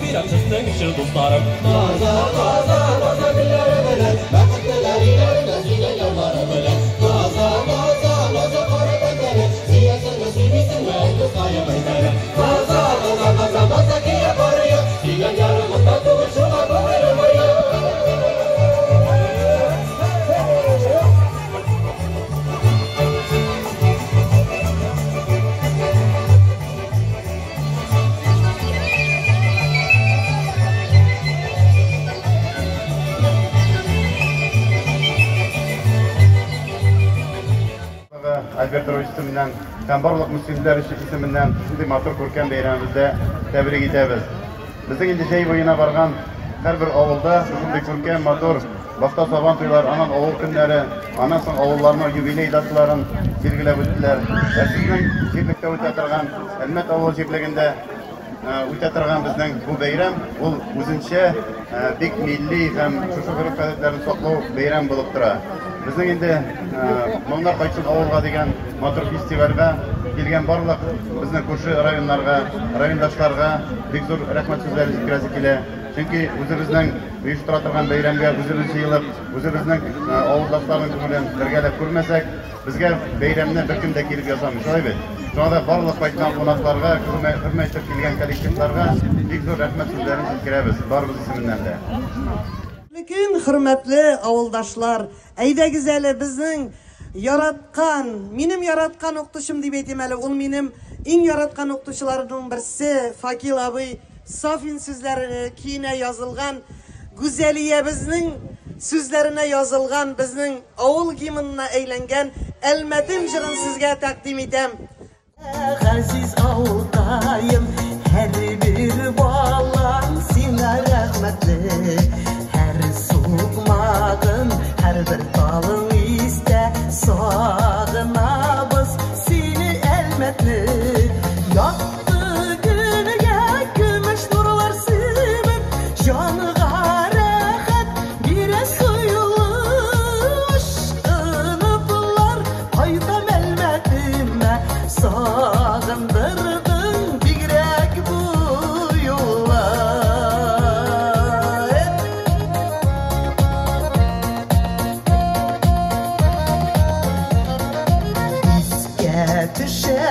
бирәм сезнең өчен, дусларым. Таза, таза, таза гөлләре белән, бәхетлеләр өйләрендә сөйгән ярлары белән. Таза, таза, таза кара тәннәре, сөясеңме, сөймисеңме, әйт, дускаем, әйт әле. Таза, таза, таза, таза кия барыйк, сөйгән ярым монда түгел, шуңа күңелем аек. Альберт Петрович исеменнән һәм барлык мөслимләр исеменнән шундый матур күркәм бәйрәмебездә тәбрик итәбез. Безнең инде җәй буена барган һәрбер авылда шундый күркәм матур башта сабан туйлар, аннан авыл көннәре, аннан соң авылларның юбилей даталарын билгеләп үттеләр. Ә сезнең җирлектә үтә торган Әлмәт авылы җирлегендә үтә торган безнең бу бәйрәм ул үзенчә бик милли һәм шушы гореф-гадәтләрне саклау бәйрәм булып тора. Безнең инде Моңнар кайтсын авылга дигән матур фестивальгә килгән барлык безнең күрше районнарга, райондашларга бик зур рәхмәт сүзләре җиткерәсе килә. Чөнки үзебезнең оештыра торган бәйрәмгә үзебез җыелып, үзебезнең авылдашларның күңелен бергәләп күрмәсәк, безгә бәйрәмне беркем дә килеп ясамый, шулай бит? Шуңа да барлык кайткан кунакларга, хөрмәт итеп килгән коллективларга бик зур рәхмәт сүзләрен җиткерәбез, барыбыз исеменнән дә. Көн, хөрмәтле авылдашлар, әйдәгез әле безнең яраткан, минем яраткан укытучым дип әйтим әле, ул минем иң яраткан укытучыларымның берсе Факил абый Сафин сүзләре көенә язылган, Гүзәлиябезнең сүзләренә язылган безнең авыл гимнына әйләнгән Әлмәтем җырын сезгә тәкъдим итәм. Газиз авылкаем, һәрбер балам сиңа рәхмәтле. Һәр сукмагын, һәрбер талың истә, сагынабыз сине, Әлмәтле. Якты көнгә көмеш нурлар сибеп, җанга рәхәт бирә союлы. Ышкыныплар кайтам Әлмәтемә, сагындырдың бигрәк бу юлы. Искә төшә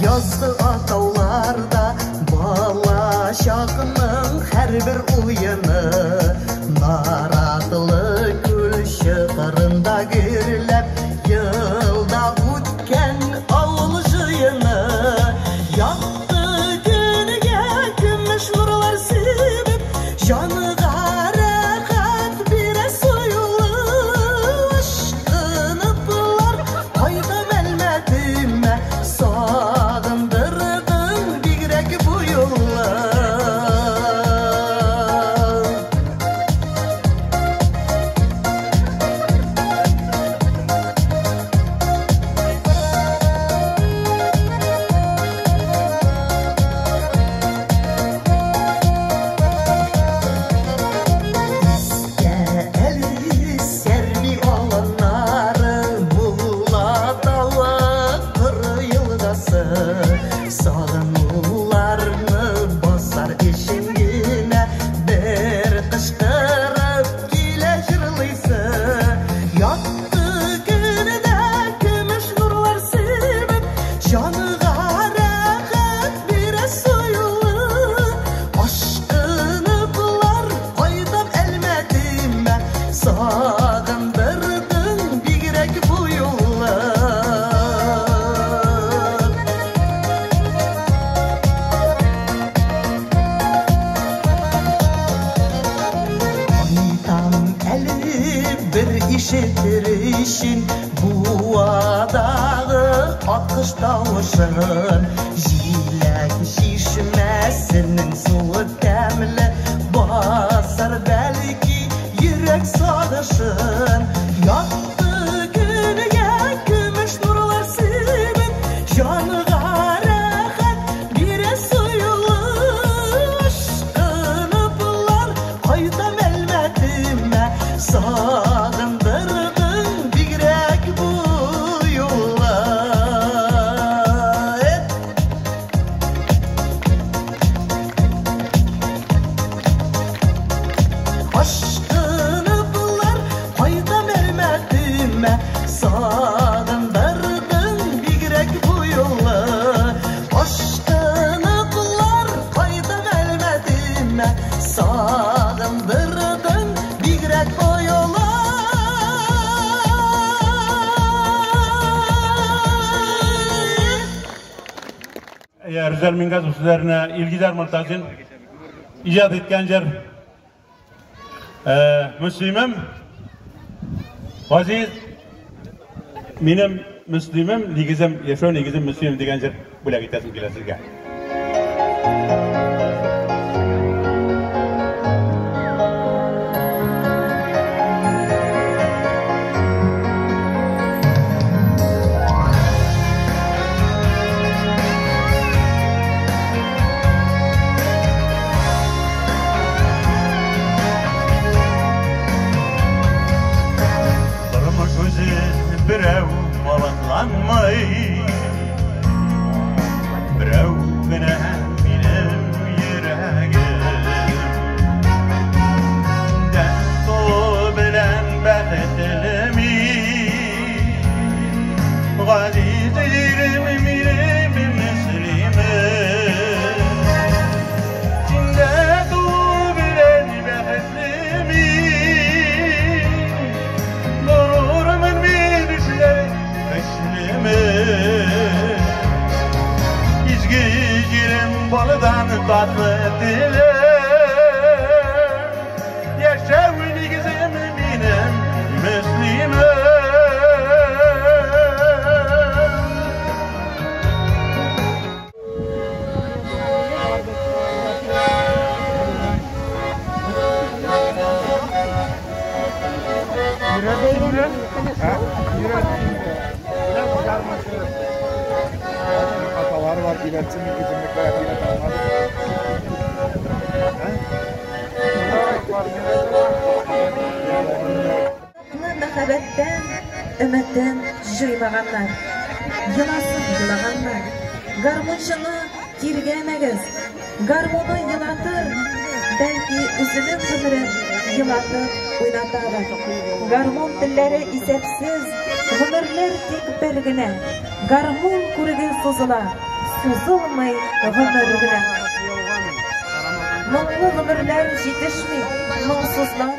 язгы атауларда бала чакның һәрбер уены. Наратлы күл чокырында гөрләп елда үткән авыл җыены. Якты көнгә көмеш нурлар сибеп, җанга рәхәт бирә союлы. Ышкыныплар кайтам Әлмәтемә, сагындырдың бигрәк бу юлы. Искә әле Сәрби аланнары, Мулла тавы, Кыры елгасы. Сагынуларны басар өчен генә бер кычкырып килә җырлыйсы. Якты көнгә көмеш нурлар сибеп, җанга рәхәт бирә союлы. Ашкыныплар кайтам Әлмәтемә, сагындырдың бигрәк бу юлы. Кайтам әле бер ишетер өчен буадагы акыш тавышын. Җиләк чишмәсенең суы тәмле, басар бәлки йөрәк сагышын. Якты көнгә көмеш нурлар сибеп, җанга рәхәт бирә союлы. Ышкыныплар кайтам Әлмәтемә, сагындырдың бигрәк бу юлы. Рүзәл Мингазов сүзләренә Илгизәр Мортазин иҗат иткән җыр. Мөслимем, Газиз, минем Мөслимем, нигезем, яшәү нигезем Мөслимем дигән җыр бүләк итәсем килә сезгә. Тормыш үзе берәү малатланмый, берәү генә минем йөрәгем. Дәрт белән бәхетле мин, газиз җирем минем Мөслимем. Синдә туу белән бәхетле мин, горурланмын мин эшләр Мөслимем. Изге җирем балдан татлы телем, яшәү нигезем минем Мөслимем. Hatalar var, iletişim hizmetler, Мәхәббәттән өметен җуймаганнар, еласын елаганнар. Гармунчыны тиргәмәгез, гармуны елатыр, бәлки үзенең гомерен елатып уйнатадыр. Гармун телләре исәпсез, гомерләр тик бер генә. Гармун күреге сузыла, сузылмый гомер генә. Моңлы гомерләр җитешми, моңсызлар.